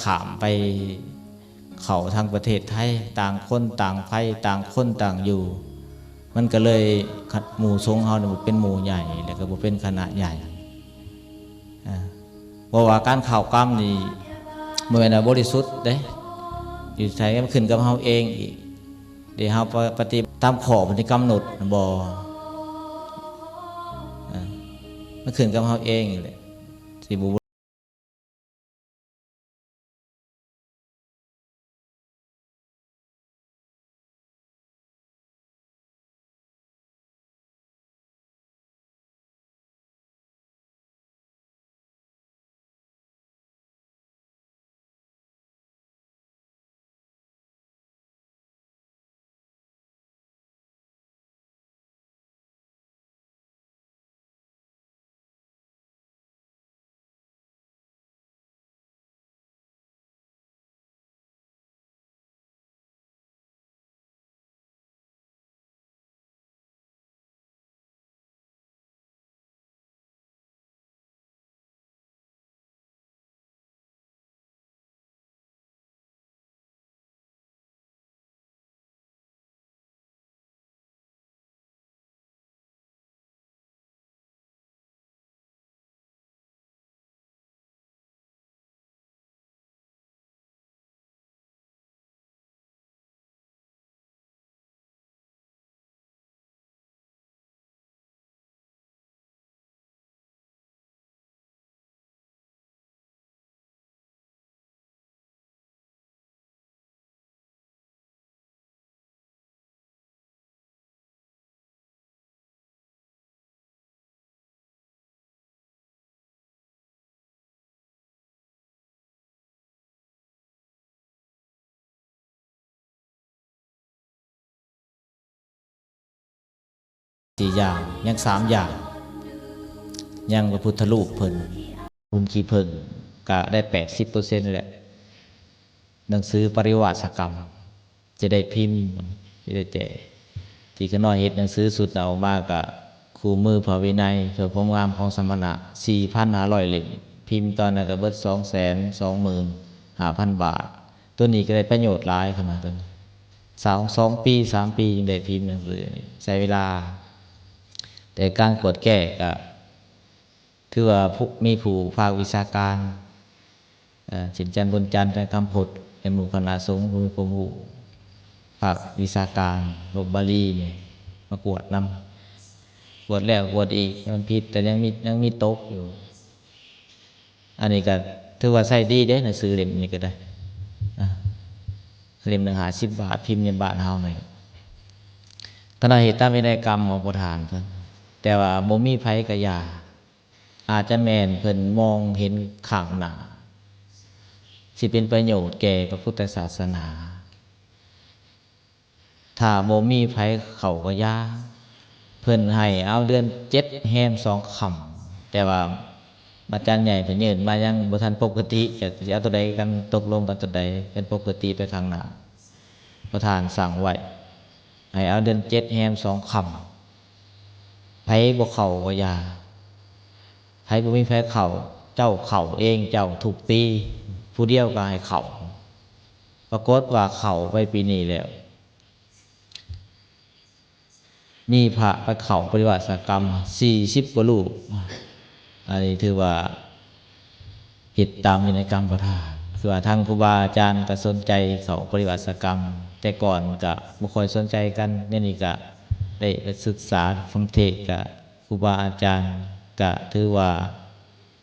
ຂ້າມໄປເຂົ້າທາງປະເທດໄທ, ຕ່າງຄົນຕ່າງໄປ, ຕ່າງຄົນຕ່າງຢູ່, ມັນກໍເລີຍ ຂະ ໝູ່ສົງເຮົານີ້ບໍ່ເປັນໝູ່ໃຫຍ່ ແລ້ວກໍບໍ່ເປັນຄະນະໃຫຍ່. ອາ ເພາະວ່າການເຂົ້າກຳນີ້ບໍ່ແມ່ນວ່າບໍລິສຸດເດ້, ຢູ່ໃສມັນຂຶ້ນກັບເຮົາເອງອີກ. ທີ່ເຮົາປະ ປະຕິບັດຕາມຂໍ້ເພິ່ນກຳນົດບໍ່? ອາ ມັນຂຶ້ນກັບເຮົາເອງນີ້ແຫຼະ ຊິບໍ່ ສີ່ຢ່າງ ຍັງສາມຢ່າງ ຍັງພະພຸດທະຮູບເພິ່ນ ຫຸ່ມຂີ້ເຜິ້ງກະໄດ້ແປດສິບເປີເຊັນແລ້ວ. ໜັງສືປະລິວາສະກຳ ຈະໄດ້ພິມ ຈະໄດ້ແຈກ ທີ່ຂ້ານ້ອຍເຮັດໜັງສືຊຸດນັ້ນອອກມາກະຄູ່ມືພະວິໄນ ເພື່ອຄວາມງາມຂອງສະມະນະ ສີ່ພັນຫ້າຮ້ອຍເຫຼັ້ມ ພິມຕອນນັ້ນກະເບິດສອງແສນສອງໝື່ນຫ້າພັນບາດ. ໂຕນີ້ກະໄດ້ປະໂຫຍດຫຼາຍຂະໜາດໂຕນີ້ ສອງ ສອງປີ ສາມປີຈຶ່ງໄດ້ພິມໜັງສືນີ້ ໃຊ້ເວລາ. ແຕ່ການກວດແກ້ກະ ຖືວ່າຜູ້ ມີຜູ້ພາກວິຊາການ ເອີ ເຊັ່ນ ອາຈານບຸນຈັນ ອາຈານຄຳພົດ ແລະ ໝູ່ຄະນະສົງຜູ້ມີຄວາມຮູ້ພາກວິຊາການລົບບາລີນີ້ມາກວດນຳ ກວດແລ້ວກວດອີກ ມັນຜິດ ແຕ່ຍັງມີ ຍັງມີຕົກຢູ່. ອັນນີ້ກະຖືວ່າໃຊ້ດີເດ້ ໜັງສືເຫຼັ້ມນີ້ກະໄດ້ ອາ ເຫຼັ້ມໜຶ່ງຫ້າສິບບາດ ພິມໃນບ້ານເຮົານີ້ ຂະໜາດເຮັດຕາມພິໄນກຳຂອງພໍ່ທ່ານເພິ່ນ ແຕ່ວ່າບໍ່ມີໃຜກະຢ່າ ອາດຈະແມ່ນເພິ່ນມອງເຫັນຂ້າງໜ້າ ຊິເປັນປະໂຫຍດແກ່ພະພຸດທະສາສະໜາ. ຖ້າບໍ່ມີໃຜເຂົ້າກະຢ່າ ເພິ່ນໃຫ້ເອົາເດືອນເຈັດແຮມສອງຄ່ຳ ແຕ່ວ່າອາຈານໃຫຍ່ເພິ່ນຍື່ນມາຍັງບໍ່ທັນປົກກະຕິ ຈະ ຊິເອົາໂຕໃດກັນ ຕົກລົງກັນໂຕໃດເປັນປົກກະຕິໄປຂ້າງໜ້າ. ປະທານສັ່ງໄວ້ ໃຫ້ເອົາເດືອນເຈັດແຮມສອງຄ່ຳ ໃຜບໍ່ເຂົ້າກໍຢ່າ ໃຜບໍ່ມີໃຜເຂົ້າ ເຈົ້າເຂົ້າເອງເຈົ້າທຸກປີ ຜູ້ດຽວກໍໃຫ້ເຂົ້າ. ປາກົດວ່າເຂົ້າໄປປີນີ້ແລ້ວ ມີພະໄປເຂົ້າປະລິວາສະກຳສີ່ສິບກວ່າຮູບ. ອັນນີ້ຖືວ່າເຮັດຕາມພິໄນກຳປະທານ ຄືວ່າທາງຄູບາອາຈານກໍສົນໃຈເຂົ້າປະລິວາສະກຳ ແຕ່ກ່ອນກໍບໍ່ຄ່ອຍສົນໃຈກັນ ດຽວນີ້ກໍໄດ້ໄປສຶກສາຟັງເທດ ກໍຄູບາອາຈານກໍຖືວ່າ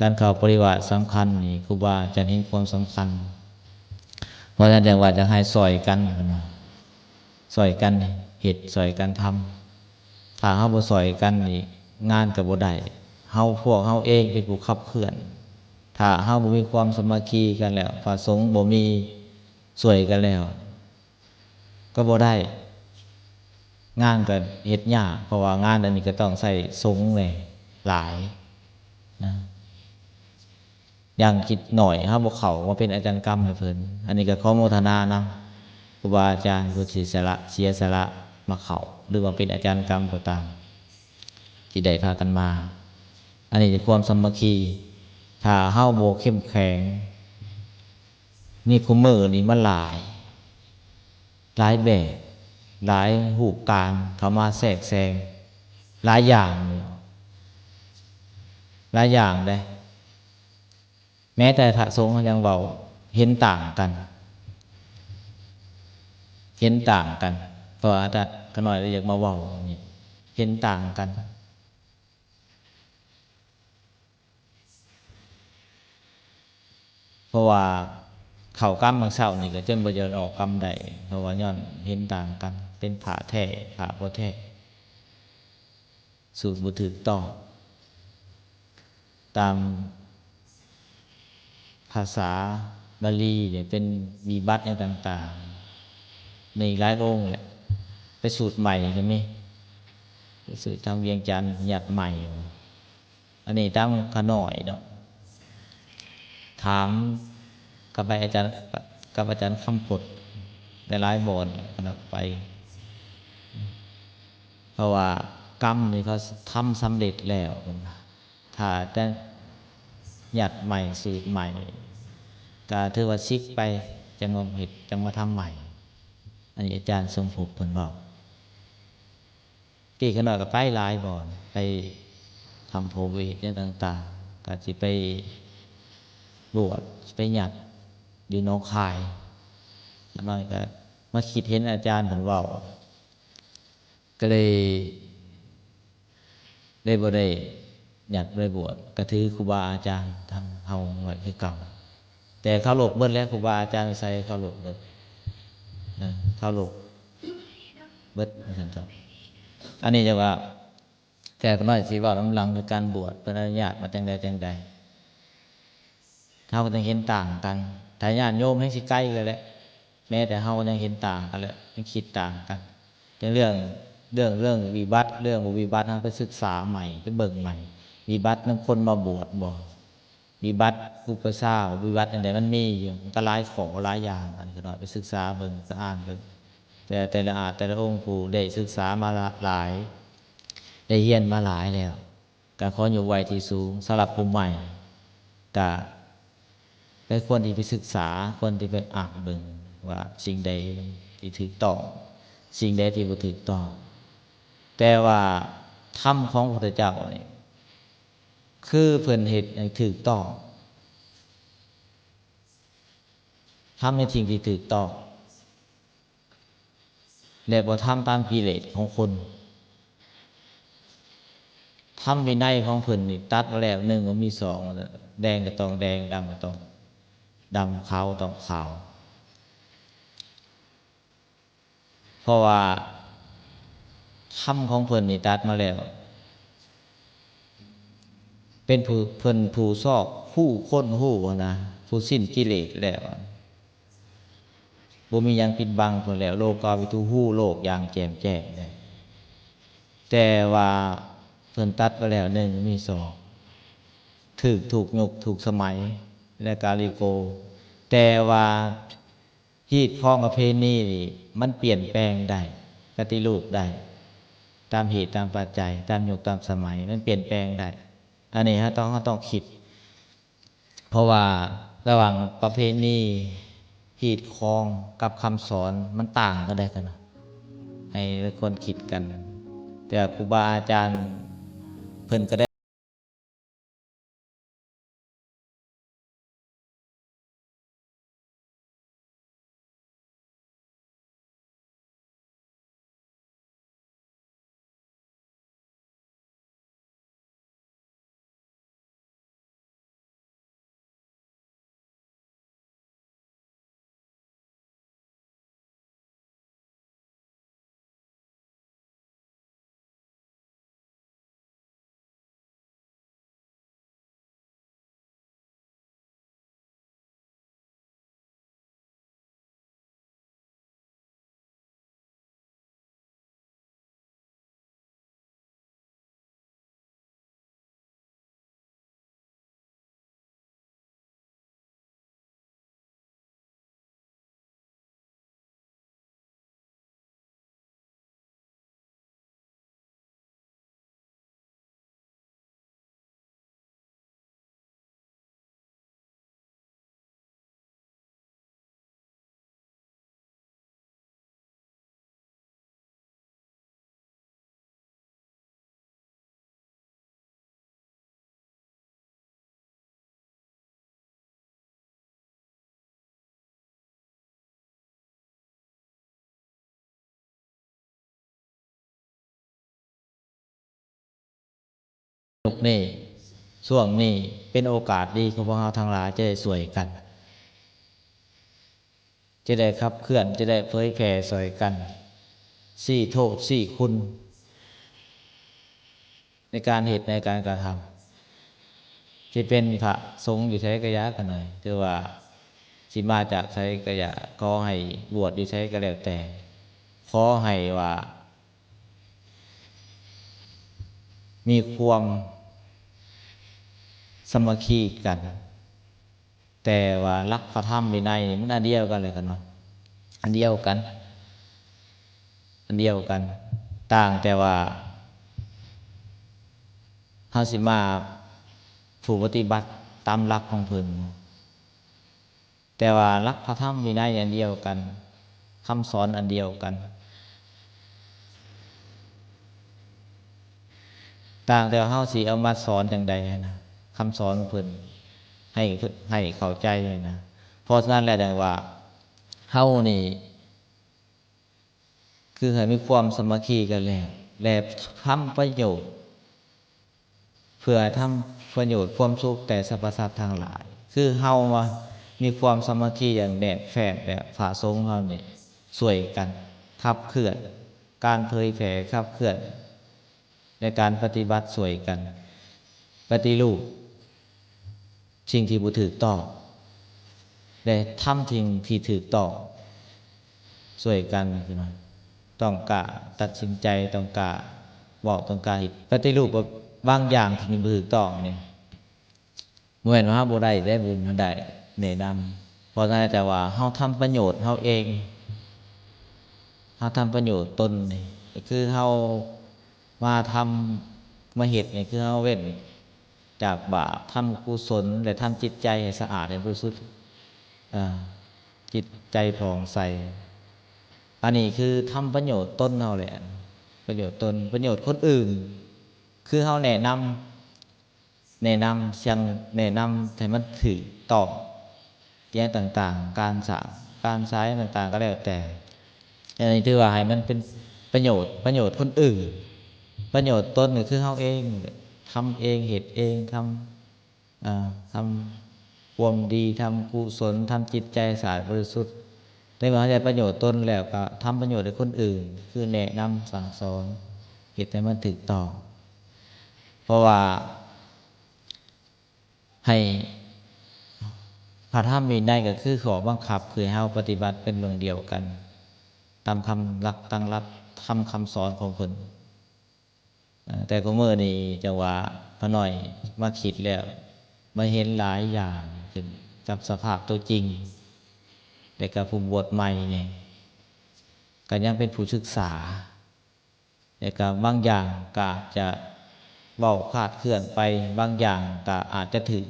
ການເຂົ້າປະລິວາດສຳຄັນນີ້ ຄູບາອາຈານເຫັນຄວາມສຳຄັນ ເພາະສະນັ້ນຈັ່ງວ່າຈະໃຫ້ຊ່ອຍກັນ ເພິ່ນວ່າ ຊ່ອຍກັນເຮັດ ຊ່ອຍກັນທຳ. ຖ້າເຮົາບໍ່ຊ່ອຍກັນນີ້ ງານກໍບໍ່ໄດ້. ເຮົາ ພວກເຮົາເອງເປັນຜູ້ຂັບເຄື່ອນ. ຖ້າເຮົາບໍ່ມີຄວາມສາມັກຄີກັນແລ້ວ ພະສົງບໍ່ມີຊ່ວຍກັນແລ້ວ ກໍບໍ່ໄດ້ ງານກໍເຮັດຍາກ ເພາະວ່າງານອັນນີ້ກໍຕ້ອງໃຊ້ສົງແດ່ຫຼາຍນະ ຢ່າງຄິດໜ້ອຍເຮົາບໍ່ເຂົ້າມາເປັນອາຈານກຳໃຫ້ເພິ່ນ. ອັນນີ້ກໍຂໍໂມທະນານຳຄູບາອາຈານຜູ້ທີ່ສະຫຼະ ເສຍສະຫຼະມາເຂົ້າ ຫຼືວ່າເປັນອາຈານກຳກໍຕາມ ທີ່ໄດ້ພາກັນມາ. ອັນນີ້ຄືຄວາມສາມັກຄີ. ຖ້າເຮົາບໍ່ເຂັ້ມແຂງ ນີ້ ຄຸມື້ນີ້ມັນຫຼາຍ ຫຼາຍແບບ ຫຼາຍຮູບການເຂົ້າມາແຊກແຊງ ຫຼາຍຢ່າງ ຫຼາຍຢ່າງເດ້. ແມ້ແຕ່ພະສົງເຮົາຍັງເວົ້າເຫັນຕ່າງກັນ ເຫັນຕ່າງກັນ ເພາະວ່າອາຈານຂ້ານ້ອຍຢາກມາເວົ້ານີ້ ເຫັນຕ່າງກັນ. ເພາະວ່າເຂົ້າກຳມື້ເຊົ້ານີ້ກໍຈົນບໍ່ຢາກອອກກຳໄດ້ ເພາະວ່າຍ້ອນເຫັນຕ່າງກັນ ເປັນພະແທ້ ພະບໍ່ແທ້ ສູດບໍ່ຖືກຕ້ອງ ຕາມພາສາບາລີນີ້ເປັນວິບັດຫຍັງຕ່າງໆ ມີຫຼາຍອົງແຫຼະ ໄປສູດໃໝ່ກໍມີ ໄປສູດທາງວຽງຈັນ ຍັດໃໝ່. ອັນນີ້ຕາມຂ້ານ້ອຍເນາະ ຖາມກັບອາຈານ ກັບອາຈານຄຳພົດຫຼາຍໆບ່ອນ ໄປ ເພາະວ່າກຳນີ້ເຂົາທຳສຳເລັດແລ້ວ ຖ້າແຕ່ຍັດໃໝ່ ສູດໃໝ່ ກໍຖືວ່າສິກໄປ ຈັ່ງມາເຮັດ ຈັ່ງມາທຳໃໝ່. ອັນນີ້ອາຈານສົມພົບເພິ່ນເວົ້າ. ກີ້ຂ້ານ້ອຍກໍໄປຫຼາຍບ່ອນ ໄປທຳໂພເວດຫຍັງຕ່າງໆ ກໍຊິໄປບວດ ໄປຍັດຢູ່ໜອງຄາຍ. ຂ້ານ້ອຍກໍມາຄິດເຫັນອາຈານເພິ່ນເວົ້າ ກໍເລີຍ ເລີຍບໍ່ໄດ້ຍັດໄປບວດ ກໍຖືຄູບາອາຈານທາງເຮົາໄວ້ຄືເກົ່າ. ແຕ່ເຄົາລົບເບິດແລ້ວ ຄູບາອາຈານໃສເຄົາລົບເບິດ ເອີ ເຄົາລົບເບິດວ່າຊັ້ນເຖາະ. ອັນນີ້ຈະວ່າ ແຕ່ຂ້ານ້ອຍຊິເວົ້ານຳຫຼັງ ຄືການບວດ ເພິ່ນອະນຸຍາດມາຈັ່ງໃດຈັ່ງໃດ ເຮົາກໍຕ້ອງເຫັນຕ່າງກັນ. ຖ້າຍາດໂຍມແຮ່ງຊິໄກແລ້ວແຫຼະ ແມ້ແຕ່ເຮົາກໍຍັງເຫັນຕ່າງກັນແຫຼະ ຍັງຄິດຕ່າງກັນ. ຈັ່ງເລື່ອງ ເລື່ອງ ເລື່ອງວິບັດ ເລື່ອງບໍ່ວິບັດ ເຮົາໄປສຶກສາໃໝ່ ໄປເບິ່ງໃໝ່. ວິບັດນຳຄົນມາບວດບໍ ວິບັດອຸປະຊາ ວິບັດອັນໃດ ມັນມີຢູ່ ມັນກໍຫຼາຍຂໍ້ຫຼາຍຢ່າງ. ອັນນີ້ກໍໜ້ອຍໄປສຶກສາເບິ່ງ ໄປອ່ານເບິ່ງ ແຕ່ແຕ່ລະອາດ ແຕ່ລະອົງ ຜູ້ໄດ້ສຶກສາມາຫຼາຍ ໄດ້ຮຽນມາຫຼາຍແລ້ວ ກໍຂໍຍົກໄວ້ທີ່ສູງ. ສຳລັບຜູ້ໃໝ່ ກໍ ແຕ່ຄວນທີ່ໄປສຶກສາ ຄວນທີ່ໄປອ່ານເບິ່ງວ່າສິ່ງໃດທີ່ຖືກຕ້ອງ ສິ່ງໃດທີ່ບໍ່ຖືກຕ້ອງ. ແຕ່ວ່າທຳຂອງພະພຸດທະເຈົ້ານີ້ ຄືເພິ່ນເຮັດໃຫ້ຖືກຕ້ອງ ທຳໃນສິ່ງທີ່ຖືກຕ້ອງ ແລະ ບໍ່ທຳຕາມກິເລດຂອງຄົນ. ທຳວິໄນຂອງເພິ່ນນີ້ຕັດມາແລ້ວ ໜຶ່ງບໍ່ມີສອງ ແດງກໍຕ້ອງແດງ ດຳກໍຕ້ອງດຳ ຂາວຕ້ອງຂາວ. ເພາະວ່າທຳຂອງເພິ່ນນີ້ຕັດມາແລ້ວ ເປັນຜູ້ ເພິ່ນຜູ້ຊອກຮູ້ ຄົ້ນຮູ້ຫັ້ນນະ ຜູ້ສິ້ນກິເລດແລ້ວ ບໍ່ມີຫຍັງປິດບັງເພິ່ນແລ້ວ ໂລກາວິທູ ຮູ້ໂລກຢ່າງແຈ່ມແຈ້ງແລ້ວ. ແຕ່ວ່າເພິ່ນຕັດໄປແລ້ວ ໜຶ່ງມີສອງ ຖືກທຸກຍຸກທຸກສະໄໝ ແລະ ກາລິໂກ. ແຕ່ວ່າຮີດຄອງປະເພນີນີ້ ມັນປ່ຽນແປງໄດ້ ປະຕິຮູບໄດ້ ຕາມເຫດຕາມປັດໄຈ ຕາມຍຸກຕາມສະໄໝ ມັນປ່ຽນແປງໄດ້. ອັນນີ້ເຮົາຕ້ອງ ເຮົາຕ້ອງຄິດ ເພາະວ່າລະຫວ່າງປະເພນີຮີດຄອງກັບຄຳສອນມັນຕ່າງກັນໄດ໋ ກັນນະ ໃຫ້ຄົນຄິດກັນ. ແຕ່ຄູບາອາຈານເພິ່ນກໍໄດ້ ຍຸກນີ້ ຊ່ວງນີ້ເປັນໂອກາດດີຂອງພວກເຮົາທັງຫຼາຍຈະໄດ້ຊ່ວຍກັນ ຈະໄດ້ຂັບເຄື່ອນ ຈະໄດ້ເຜີຍແຜ່ຊ່ອຍກັນ ຊີ້ໂທດຊີ້ຄຸນ ໃນການເຮັດໃນການກະທຳ ຊິເປັນພະສົງຢູ່ໃສກະຢ່າກັນໜ່ອຍ ຫຼືວ່າຊິມາຈາກໃສກະຢ່າ ຂໍໃຫ້ບວດຢູ່ໃສກະແລ້ວແຕ່ ຂໍໃຫ້ວ່າມີຄວາມສາມັກຄີກັນ. ແຕ່ວ່າຫຼັກພະທຳວິໄນນີ້ມັນອັນດຽວກັນເລີຍກັນເນາະ ອັນດຽວກັນ ອັນດຽວກັນ ຕ່າງແຕ່ວ່າເຮົາຊິມາຜູ້ປະຕິບັດຕາມຫຼັກຂອງເພິ່ນ ແຕ່ວ່າຫຼັກພະທຳວິໄນອັນດຽວກັນ ຄຳສອນອັນດຽວກັນ ຕ່າງແຕ່ວ່າເຮົາຊິເອົາມາສອນຈັ່ງໃດຫັ້ນນະ ຄຳສອນຂອງເພິ່ນໃຫ້ ໃຫ້ເຂົ້າໃຈຫັ້ນນະ. ເພາະສະນັ້ນແຫຼະຈັ່ງວ່າເຮົານີ້ ຄືໃຫ້ມີຄວາມສາມັກຄີກັນແລ້ວ ແລະ ທຳປະໂຫຍດ ເພື່ອທຳປະໂຫຍດຄວາມສຸກແກ່ສັບພະສັດທັງຫຼາຍ ຄືເຮົາວ່າມີຄວາມສາມັກຄີຢ່າງແໜ້ນແຟ້ນ ແລະ ພະສົງເຮົານີ້ຊ່ວຍກັນຂັບເຄື່ອນການເຜີຍແຜ່ ຂັບເຄື່ອນໃນການປະຕິບັດ ຊ່ວຍກັນປະຕິຮູບ ສິ່ງທີ່ບໍ່ຖືກຕ້ອງ ແລະ ທຳສິ່ງທີ່ຖືກຕ້ອງ ຊ່ວຍກັນພີ່ນ້ອງ ຕ້ອງກ້າຕັດສິນໃຈ ຕ້ອງກ້າເວົ້າ ຕ້ອງກ້າເຮັດ ປະຕິຮູບບາງຢ່າງທີ່ບໍ່ຖືກຕ້ອງນີ້ ບໍ່ແມ່ນວ່າເຮົາບໍ່ໄດ້ເດ້ ບຸນເຮົາໄດ້ແນະນຳ ເພາະນັ້ນແຕ່ວ່າເຮົາທຳປະໂຫຍດເຮົາເອງ ເຮົາທຳປະໂຫຍດຕົນນີ້ ກໍຄືເຮົາມາທຳ ມາເຮັດນີ້ ຄືເຮົາເວັ້ນ ຈາກບາບ ທຳກຸສົນ ແລະ ທຳຈິດໃຈໃຫ້ສະອາດ ໃຫ້ບໍລິສຸດ ເອີ ຈິດໃຈຜ່ອງໃສ ອັນນີ້ຄືທຳປະໂຫຍດຕົນເຮົາແຫຼະ ປະໂຫຍດຕົນ ປະໂຫຍດຄົນອື່ນ ຄືເຮົາແນະນຳ ແນະນຳ ສຽງແນະນຳໃຫ້ມັນຖືກຕ້ອງ ແນວຕ່າງໆ ການສ້າງ ການສາຍຕ່າງໆ ກໍແລ້ວແຕ່ ອັນນີ້ຖືວ່າໃຫ້ມັນເປັນປະໂຫຍດ ປະໂຫຍດຄົນອື່ນ ປະໂຫຍດຕົນກໍຄືເຮົາເອງ ທຳເອງ ເຮັດເອງ ທຳ ເອີ ທຳຄວາມດີ ທຳກຸສົນ ທຳຈິດໃຈສະອາດບໍລິສຸດ ໃນເມື່ອເຮົາໄດ້ປະໂຫຍດຕົນແລ້ວ ກໍທຳປະໂຫຍດໃຫ້ຄົນອື່ນ ຄືແນະນຳສັ່ງສອນ ເຮັດໃຫ້ມັນຖືກຕ້ອງ ເພາະວ່າ ໃຫ້ພະທຳວິໄນກໍຄືຂໍ້ບັງຄັບ ຄືໃຫ້ເຮົາປະຕິບັດເປັນເລື່ອງດຽວກັນ ຕາມຄຳຫຼັກ ຕາມຫຼັກທຳຄຳສອນຂອງເພິ່ນ. ເອີ ແຕ່ຄຸມື້ນີ້ຈັ່ງວ່າພະນ້ອຍມາຄິດແລ້ວ ມາເຫັນຫຼາຍຢ່າງຂຶ້ນກັບສະພາບຕົວຈິງ ແລະ ກໍຜູ້ບວດໃໝ່ນີ້ ກໍຍັງເປັນຜູ້ສຶກສາ ແລະກະບາງຢ່າງກະອາດຈະເວົ້າຄາດເຄື່ອນໄປ ບາງຢ່າງກະອາດຈະຖືກ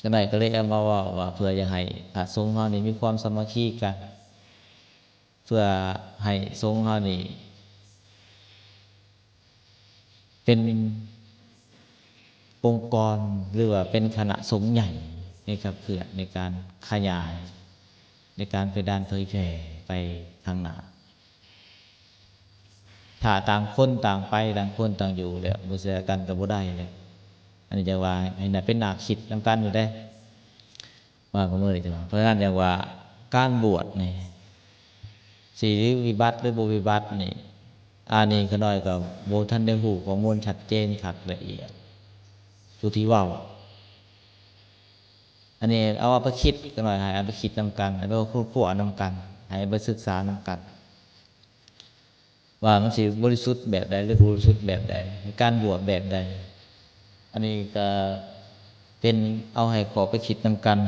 ຈັ່ງໃດກໍເລີຍເອົາມາເວົ້າວ່າ ເພື່ອຢາກໃຫ້ພະສົງເຮົານີ້ມີຄວາມສາມັກຄີກັນ ເພື່ອໃຫ້ສົງເຮົານີ້ເປັນອົງກອນ ຫຼືວ່າເປັນຄະນະສົງໃຫຍ່ ໃນຂັບເຄື່ອນ ໃນການຂະຫຍາຍ ໃນການເຜີຍແຜ່ໄປຂ້າງໜ້າ. ຖ້າຕ່າງຄົນຕ່າງໄປ ຕ່າງຄົນຕ່າງຢູ່ແລ້ວ ບໍ່ເຊື່ອກັນກໍບໍ່ໄດ້ແລ້ວ ອັນນີ້ຈັ່ງວ່າໃຫ້ເປັນໜ້າຄິດນຳກັນຢູ່ເດ້ ວ່າກໍເມື່ອນີ້. ເພາະສະນັ້ນຈັ່ງວ່າການບວດນີ້ ຊິວິບັດ ຫຼື ບໍ່ວິບັດນີ້ ອັນນີ້ຂ້ານ້ອຍກໍບໍ່ທັນໄດ້ຮູ້ຂໍ້ມູນຊັດເຈນຄັກລະອຽດ ຜູ້ທີ່ເວົ້າ ອັນນີ້ເອົາ ເອົາໄປຄິດກັນໜ່ອຍ ໃຫ້ເອົາໄປຄິດນຳກັນ ໃຫ້ໄປຄົ້ນຄວ້ານຳກັນ ໃຫ້ໄປສຶກສານຳກັນ ວ່າມັນຊິບໍລິສຸດແບບໃດ ຫຼື ບໍ່ບໍລິສຸດແບບໃດ ໃນການບວດແບບໃດ. ອັນນີ້ກໍເປັນເອົາໃຫ້ເຂົ້າໄປຄິດນຳກັນ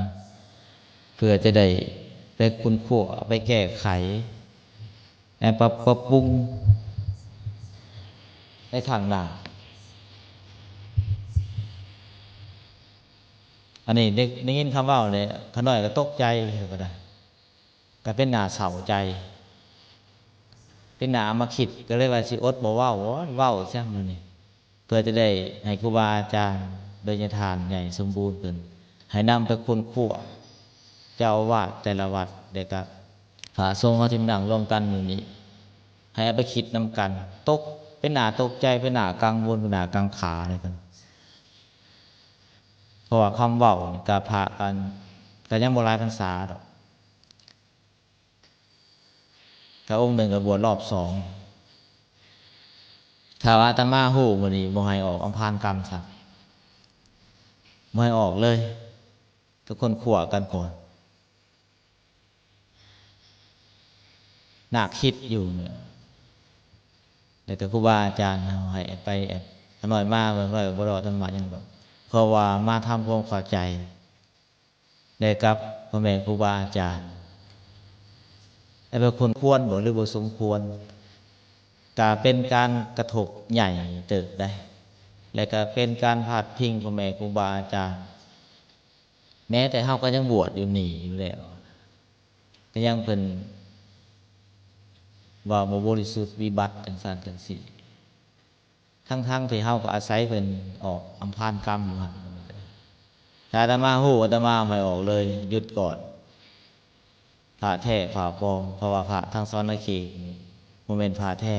ເພື່ອຈະໄດ້ໄປຄົ້ນຄວ້າ ໄປແກ້ໄຂ ແລະ ປັບ ປັບປຸງໃນທາງໜ້າ. ອັນນີ້ໄດ້ ໄດ້ຍິນຄຳເວົ້ານີ້ ຂ້ານ້ອຍກໍຕົກໃຈ ກໍໄດ້ ກໍເປັນໜ້າເສົ້າໃຈ ເປັນໜ້າເອົາມາຄິດ ກໍເລີຍວ່າຊິອົດບໍ່ເວົ້າ ໂອ້ຍ ເວົ້າຊະມື້ນີ້ ເພື່ອຈະໄດ້ໃຫ້ຄູບາອາຈານ ໂດຍຍະທ່ານໃຫຍ່ສົມບູນເພິ່ນ ໃຫ້ນຳໄປຄົ້ນຄວ້າ ເຈົ້າອາວາດແຕ່ລະວັດ ແລະກະພະສົງເຮົາທີ່ມານັ່ງລວມກັນມື້ນີ້ ໃຫ້ເອົາໄປຄິດນຳກັນ ຕົກ ເປັນໜ້າຕົກໃຈ ເປັນໜ້າກັງວົນ ເປັນໜ້າກັງຂາເລີຍ ເພາະວ່າຄຳເວົ້ານີ້ກະພະກັນ ກະຍັງບໍ່ຫຼາຍພັນສາດອກ. ກະອົງໜຶ່ງກະບວດລອບສອງ. ຖ້າວ່າອາດຕະມາຮູ້ມື້ນີ້ ບໍ່ໃຫ້ອອກອຳພານກຳຊ້ຳ ບໍ່ໃຫ້ອອກເລີຍ. ທຸກຄົນຂົວກັນກ່ອນ ໜ້າຄິດຢູ່ເນາະ. ແລ້ວກໍຄູບາອາຈານເຮົາໃຫ້ໄປ ຂ້ານ້ອຍມາ ຂ້ານ້ອຍບໍ່ໄດ້ອອກທຳມະຫຍັງດອກ ເພາະວ່າມາທຳຄວາມເຂົ້າໃຈ ແລະກັບພໍ່ແມ່ຄູບາອາຈານ ແລະວ່າຄົນຄວນບໍ່ ຫຼືບໍ່ສົມຄວນ ກະເປັນການກະທົບໃຫຍ່ເຕີບໄດ໋ ແລະກະເປັນການພາດພິງພໍ່ແມ່ຄູບາອາຈານ. ແມ້ແຕ່ເຮົາກໍຍັງບວດຢູ່ນີ້ຢູ່ແລ້ວ ກໍຍັງເພິ່ນເວົ້າບໍ່ບໍລິສຸດວິບັດ ຈັ່ງຊັ້ນຈັ່ງຊີ້ ທັງໆທີ່ເຮົາກໍອາໄສເພິ່ນອອກອຳພານກຳຢູ່ຫັ້ນ. ຖ້າອາດຕະມາຮູ້ ອາດຕະມາໃຫ້ອອກເລີຍ ຢຸດກ່ອນ. ພະແທ້ພະປອມ ເພາະວ່າພະທາງສະຫວັນນະເຂດນີ້ບໍ່ແມ່ນພະແທ້.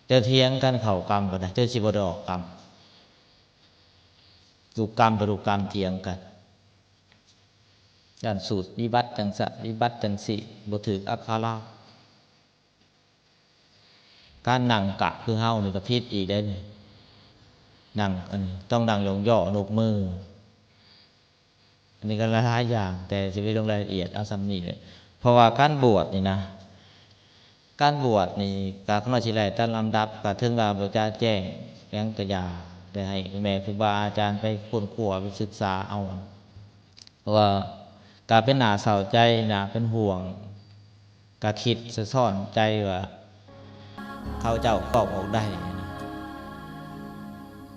ເຈົ້າຖຽງກັນເຂົ້າກຳກໍໄດ້ ເຈົ້າຊິບໍ່ໄດ້ອອກກຳ ລູກກຳໄປລູກກຳຖຽງກັນ ຢ້ານສູດວິບັດຈັ່ງຊັ້ນ ວິບັດຈັ່ງຊີ້ ບໍ່ຖືກອັກຂະລະ. ການນັ່ງກະຄືເຮົານີ້ກໍຜິດອີກເດ້ນີ້ ນັ່ງ ອັນ ຕ້ອງນັ່ງຢອງຍໍ້ ນົບມື. ອັນນີ້ກໍຫຼາຍໆຢ່າງ ແຕ່ຊິໄປລົງລາຍລະອຽດເອົາສ່ຳນີ້ແຫຼະ. ເພາະວ່າການບວດນີ້ນະ ການບວດນີ້ກໍຂ້ານ້ອຍຊິໄລ່ຕາມລຳດັບ ກໍເຖິງວ່າບໍ່ຈະແຈ້ງຫຍັງກໍຢ່າ ແຕ່ໃຫ້ແມ່ຄູບາອາຈານໄປຄົ້ນຄວ້າ ໄປສຶກສາເອົາ. ເພາະວ່າກໍເປັນໜ້າເສົ້າໃຈ ໜ້າເປັນຫ່ວງ ກະຄິດສະທ້ອນໃຈວ່າ ເຂົາເຈົ້າຄອບອອກໄດ້ນະ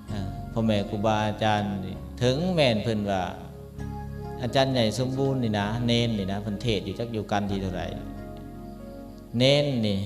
ເອີ ພໍ່ແມ່ຄູບາອາຈານນີ້ ເຖິງແມ່ນເພິ່ນວ່າ ອາຈານໃຫຍ່ສົມບູນນີ້ນະ ເນນນີ້ນະ ເພິ່ນເທດຢູ່ຈັກຢູ່ກັນທີເທົ່າໃດ ເນນນີ້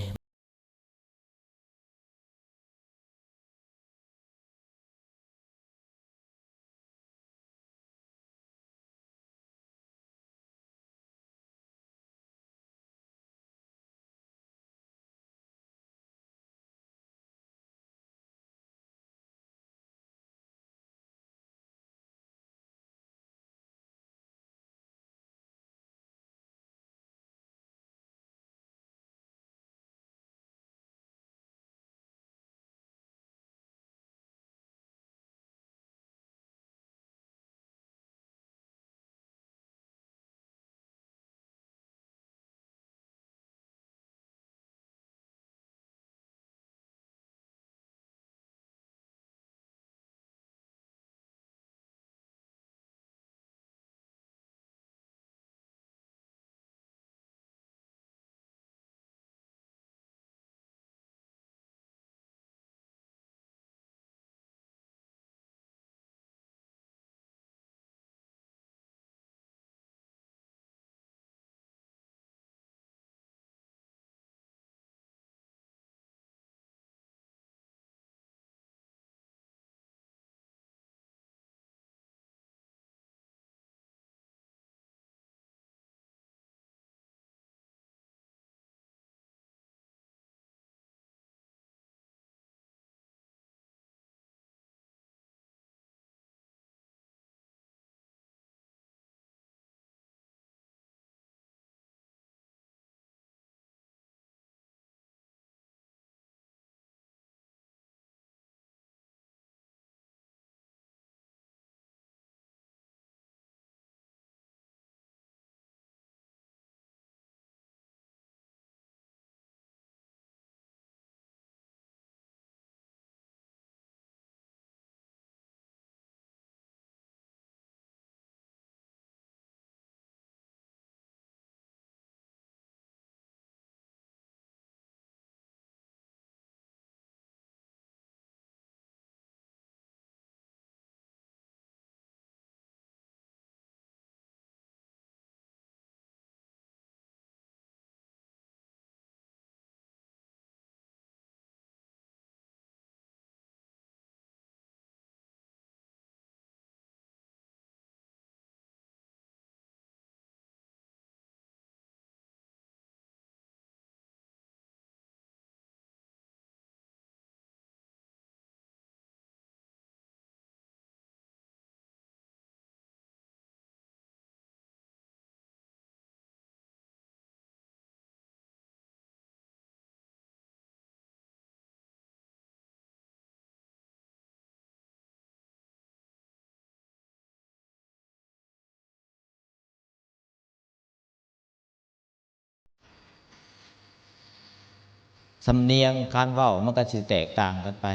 ສຳນຽງການເວົ້າມັນກໍຊິແຕກຕ່າງກັນໄປ,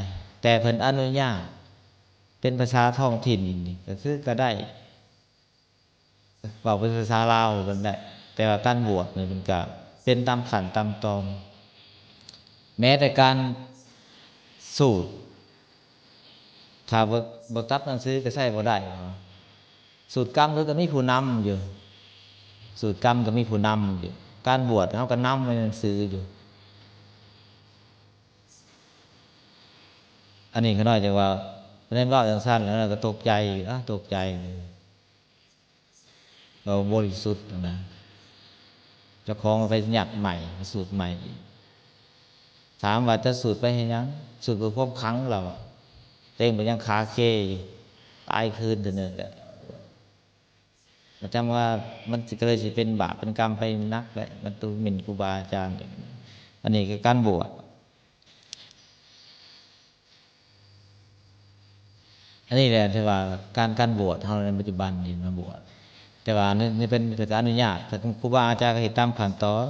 ແຕ່ເພິ່ນອະນຸຍາດເປັນພາສາທ້ອງຖິ່ນນີ້ກໍຄືກໍໄດ້ ເວົ້າເປັນພາສາລາວກໍໄດ້, ແຕ່ວ່າການບວດນີ້ມັນກໍເປັນຕາມຂັ້ນຕາມຕອນ. ແມ້ແຕ່ການສູດ ຖ້າບໍ່ ບໍ່ຈັບໜັງສືກໍໃຊ້ບໍ່ໄດ້. ສູດກຳເພິ່ນກໍມີຜູ້ນຳຢູ່, ສູດກຳກໍມີຜູ້ນຳຢູ່. ການບວດເຮົາກໍນຳໃນໜັງສືຢູ່. ອັນນີ້ຂ້ານ້ອຍຈັ່ງວ່າ ເພິ່ນເວົ້າຈັ່ງຊັ້ນແລ້ວກໍຕົກໃຈ, ອາ ຕົກໃຈ. ເວົ້າບໍ່ລິສຸດນະ, ເຈົ້າຂອງໄປຍັດໃໝ່ ສູດໃໝ່ອີກ. ຖາມວ່າຈະສູດໄປເຮັດຫຍັງ? ສູດເພື່ອຄວາມຂັງລາວ, ເຕັງໄປຍັງຄາເຄຢູ່, ຕາຍຄືນເທື່ອໜຶ່ງແຫຼະ. ປະຈຳວ່າມັນຊິ ກໍເລີຍຊິເປັນບາບເປັນກຳໄປໜັກແຫຼະ, ມັນຕູໝິ່ນຄູບາອາຈານ. ອັນນີ້ຄືການບວດ. ອັນນີ້ແຫຼະທີ່ວ່າການ ການບວດເຮົາໃນປັດຈຸບັນນີ້ມາບວດ, ແຕ່ວ່າໃນ ໃນເປັນ ເພິ່ນກໍອະນຸຍາດ, ເພິ່ນ ຄູບາອາຈານກໍເຮັດຕາມຂັ້ນຕອນ.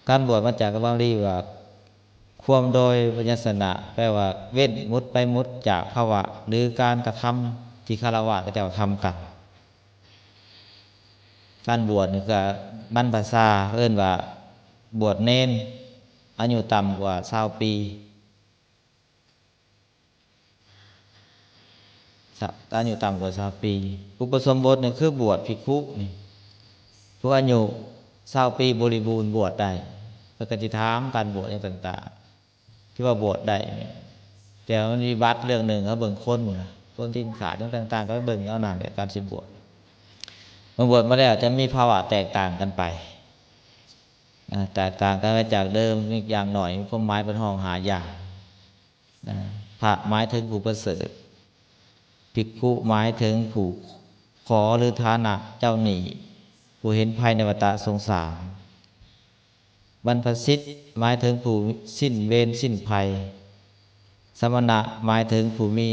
ການບວດມາຈາກຄຳບາລີວ່າ ຄວາມໂດຍໄວຍາສະນະ ແປວ່າເວັ້ນ, ໝຸດໄປໝຸດຈາກພາວະ ຫຼື ການກະທຳທີ່ຄາລະວາດເຂົາເຈົ້າທຳກັນ. ການບວດນີ້ກໍບັນພະຊາເອີ້ນວ່າບວດເນນ ອາຍຸຕ່ຳກວ່າຊາວປີ. ອາຍຸຕ່ຳກວ່າຊາວປີ. ອຸປະສົມບົດນີ້ຄືບວດພິກຂຸນີ້, ຜູ້ອາຍຸຊາວປີບໍລິບູນບວດໄດ້. ເພິ່ນກໍຊິຖາມການບວດຫຍັງຕ່າງໆ ທີ່ວ່າບວດໄດ້. ແຕ່ວ່າມັນມີບັດເລື່ອງໜຶ່ງ ເຮົາເບິ່ງຄົນນະ, ຄົນທີ່ຂາດຫຍັງຕ່າງໆ ກໍໄປເບິ່ງເອົານັ້ນແຫຼະ ການຊິບວດ. ເມື່ອບວດມາແລ້ວຈະມີພາວະແຕກຕ່າງກັນໄປ, ອາ ແຕກຕ່າງກັນໄປຈາກເດີມ, ມີຢ່າງໜ້ອຍມີຄວາມໝາຍເປັນຫ້ອງຫ້າຢ່າງ. ນະ ພະໝາຍເຖິງຜູ້ປະເສີດ, ພິກຂຸໝາຍເຖິງຜູ້ຂໍ ຫຼື ຖານະເຈົ້າໜີ້, ຜູ້ເຫັນໄພໃນວັດຕະສົງສານ. ບັນພະຊິດໝາຍເຖິງຜູ້ສິ້ນເວນສິ້ນໄພ, ສະມະນະໝາຍເຖິງຜູ້ມີ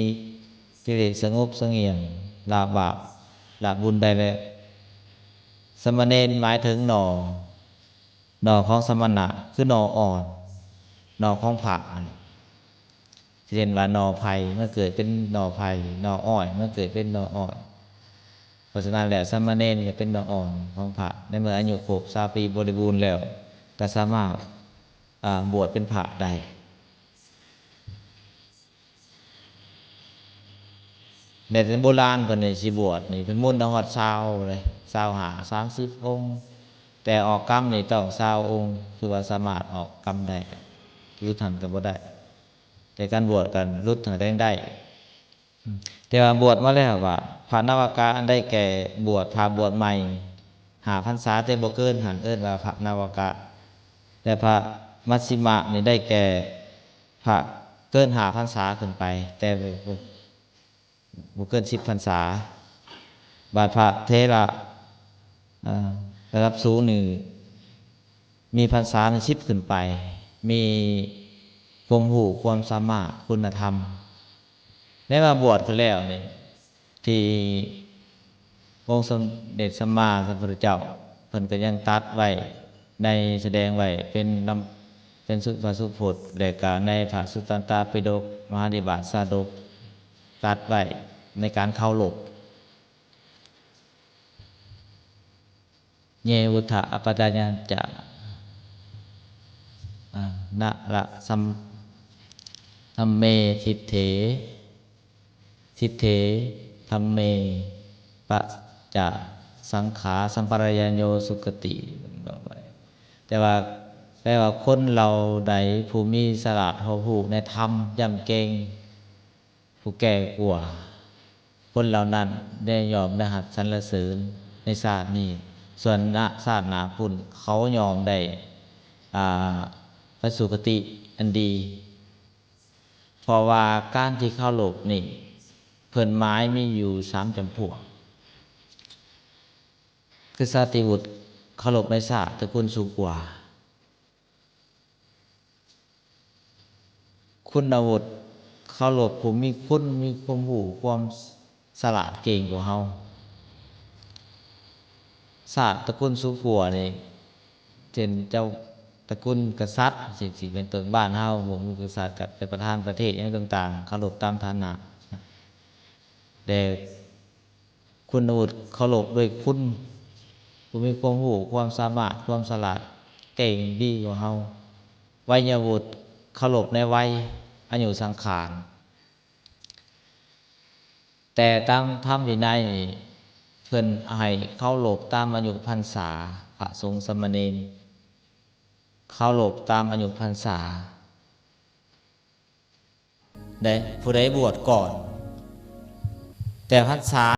ກິເລດສະຫງົບສະຫງຽມ, ລະບາບລະບຸນໄດ້ແລ້ວ. ສາມະເນນໝາຍເຖິງໜໍ່ ໜໍ່ຂອງສະມະນະ ຄືໜໍ່ອ່ອນ, ໜໍ່ຂອງພະຫັ້ນ. ເຊັ່ນວ່າໜໍ່ໄຜ່ມາເກີດເປັນໜໍ່ໄຜ່, ໜໍ່ອ້ອຍມາເກີດເປັນໜໍ່ອ້ອຍ. ເພາະສະນັ້ນແລ້ວ ສາມະເນນກໍເປັນໜໍ່ອ່ອນຂອງພະ, ໃນເມື່ອອາຍຸຄົບຊາວປີບໍລິບູນແລ້ວ ກໍສາມາດ ອາ ບວດເປັນພະໄດ້. ແຕ່ໂບລານເພິ່ນນີ້ຊິບວດນີ້ ເພິ່ນໝຸນເອົາຮອດຊາວເລີຍ, ຊາວຫ້າ ສາມສິບອົງ, ແຕ່ອອກກຳນີ້ຕ້ອງຊາວອົງ ຄືວ່າສາມາດອອກກຳໄດ້ ຫຼຸດຫັ້ນກໍບໍ່ໄດ້, ແຕ່ການບວດກັນຫຼຸດຫັ້ນກໍຍັງໄດ້. ແຕ່ວ່າບວດມາແລ້ວວ່າ ພະນະວະກະ ອັນໄດ້ແກ່ບວດ ພະບວດໃໝ່ຫ້າພັນສາ ແຕ່ບໍ່ເກີນຫັ້ນ ເອີ້ນວ່າພະນະວະກະ, ແລະ ພະມັດຊິມະນີ້ໄດ້ແກ່ ພະເກີນຫ້າພັນສາຂຶ້ນໄປ ແຕ່ບໍ່ ບໍ່ເກີນສິບພັນສາ. ບາດພະເຖລະ ເອີ ລະດັບສູງນີ້ມີພັນສາສິບຂຶ້ນໄປ, ມີຄວາມຮູ້ຄວາມສາມາດ ຄຸນນະທຳ. ແນວວ່າບວດຂຶ້ນແລ້ວນີ້ ທີ່ອົງສົມເດັດສຳມາສຳພຸດທະເຈົ້າ ເພິ່ນກໍຍັງຕັດໄວ້ໃນ ສະແດງໄວ້ເປັນນຳ ເປັນສຸພະສຸພົດ ແລະ ກະໃນພະສຸຕຕະປິດົກ ມະຫານິບາດຊາດົກ ຕັດໄວ້ໃນການເຄົາລົບ. ເຍວຸດທະອະປະດາຍັນຈະ ອາ ນະລະສັມ ທຳເມ ທິດເຖ ທິດເຖ ທຳເມ ປະຈາສັງຂາ ສຳປະລາຍະໂຍ ສຸຄະຕິ. ແຕ່ວ່າ ແປວ່າຄົນເຫຼົ່າໃດຜູ້ມີສະຫຼາດຮອບຮູ້ໃນທຳ ຢ້ຳເກັ່ງ ຜູ້ແກ່ກວ່າ ຄົນເຫຼົ່ານັ້ນໄດ້ ຍ່ອມໄດ້ຮັບສັນລະເສີນໃນຊາດນີ້, ສ່ວນນະຊາດໜ້າພຸ້ນ ເຂົາຍ່ອມໄດ້ ອາ ໄປສູ່ຄະຕິອັນດີ. ເພາະວ່າການທີ່ເຄົາລົບນີ້ ເພິ່ນໝາຍມີຢູ່ສາມຈຳພວກ ຄືຊາດຕິວຸດ ເຄົາລົບໃນຊາດຕະກຸນສູງກວ່າ. ຄຸນນະວຸດ ເຄົາລົບຜູ້ມີຄຸນ ມີຄວາມຮູ້ ຄວາມສະຫຼາດເກັ່ງກວ່າເຮົາ. ຊາດຕະກຸນສູງກວ່ານີ້ ເຊັ່ນເຈົ້າ ຕະກຸນກະສັດ ຊິ ຊິເປັນຕົ້ນ ບ້ານເຮົາບໍ່ມີກະສັດ ກະເປັນປະທານປະເທດຫຍັງຕ່າງໆ ເຄົາລົບຕາມຖານະ ແລະ ຄຸນວຸດເຄົາລົບດ້ວຍຄຸນ ຜູ້ມີຄວາມຮູ້ ຄວາມສາມາດ ຄວາມສະຫຼາດ ເກັ່ງດີກວ່າເຮົາ ໄວຍະວຸດເຄົາລົບໃນໄວ ອາຍຸສັງຂານ. ແຕ່ຕາມທຳວິໄນນີ້ ເພິ່ນໃຫ້ເຄົາລົບຕາມອາຍຸພັນສາ ພະສົງສາມະເນນ ເຄົາລົບຕາມອາຍຸພັນສາ ໃດ ຜູ້ໃດບວດກ່ອນ ແຕ່ພັນສາ